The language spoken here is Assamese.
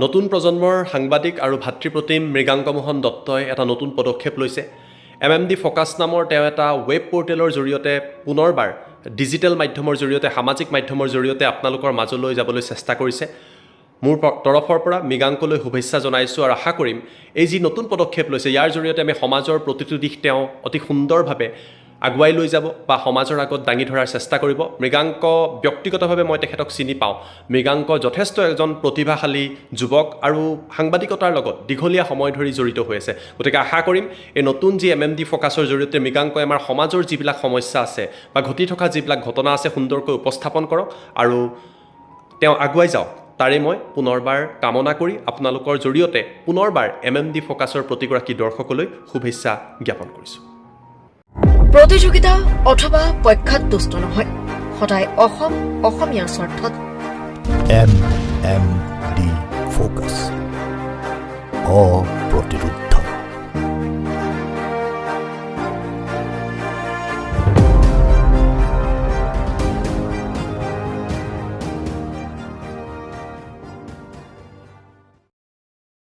নতুন প্ৰজন্মৰ সাংবাদিক আৰু ভাতৃপ্ৰতিম মৃগাংক মোহন দত্তই এটা নতুন পদক্ষেপ লৈছে। এমএমডি ফ'কাছ নামৰ তেওঁ এটা ৱেব পৰ্টেলৰ জৰিয়তে পুনৰবাৰ ডিজিটেল মাধ্যমৰ জৰিয়তে, সামাজিক মাধ্যমৰ জৰিয়তে আপোনালোকৰ মাজলৈ যাবলৈ চেষ্টা কৰিছে। মোৰ তৰফৰ পৰা মৃগাংকলৈ শুভেচ্ছা জনাইছোঁ আৰু আশা কৰিম এই যি নতুন পদক্ষেপ লৈছে, ইয়াৰ জৰিয়তে আমি সমাজৰ প্ৰতিটো দিশ তেওঁ অতি সুন্দৰভাৱে আগুৱাই লৈ যাব বা সমাজৰ আগত দাঙি ধৰাৰ চেষ্টা কৰিব। মৃগাংক ব্যক্তিগতভাৱে মই তেখেতক চিনি পাওঁ। মৃগাংক যথেষ্ট এজন প্ৰতিভাশালী যুৱক আৰু সাংবাদিকতাৰ লগত দীঘলীয়া সময় ধৰি জড়িত হৈ আছে। গতিকে আশা কৰিম এই নতুন যি এমএমডি ফ'কাছৰ জৰিয়তে মৃগাংকই আমাৰ সমাজৰ যিবিলাক সমস্যা আছে বা ঘটি থকা যিবিলাক ঘটনা আছে, সুন্দৰকৈ উপস্থাপন কৰক আৰু তেওঁ আগুৱাই যাওক, তাৰে মই পুনৰবাৰ কামনা কৰি আপোনালোকৰ জৰিয়তে পুনৰবাৰ এমএমডি ফ'কাছৰ প্ৰতিগৰাকী দৰ্শকলৈ শুভেচ্ছা জ্ঞাপন কৰিছোঁ। প্ৰতিযোগিতা অথবা পক্ষাততুষ্ট নহয়, সদায় অসম অসমীয়াৰ স্বাৰ্থত। এমএমডি ফ'কাছ, অ।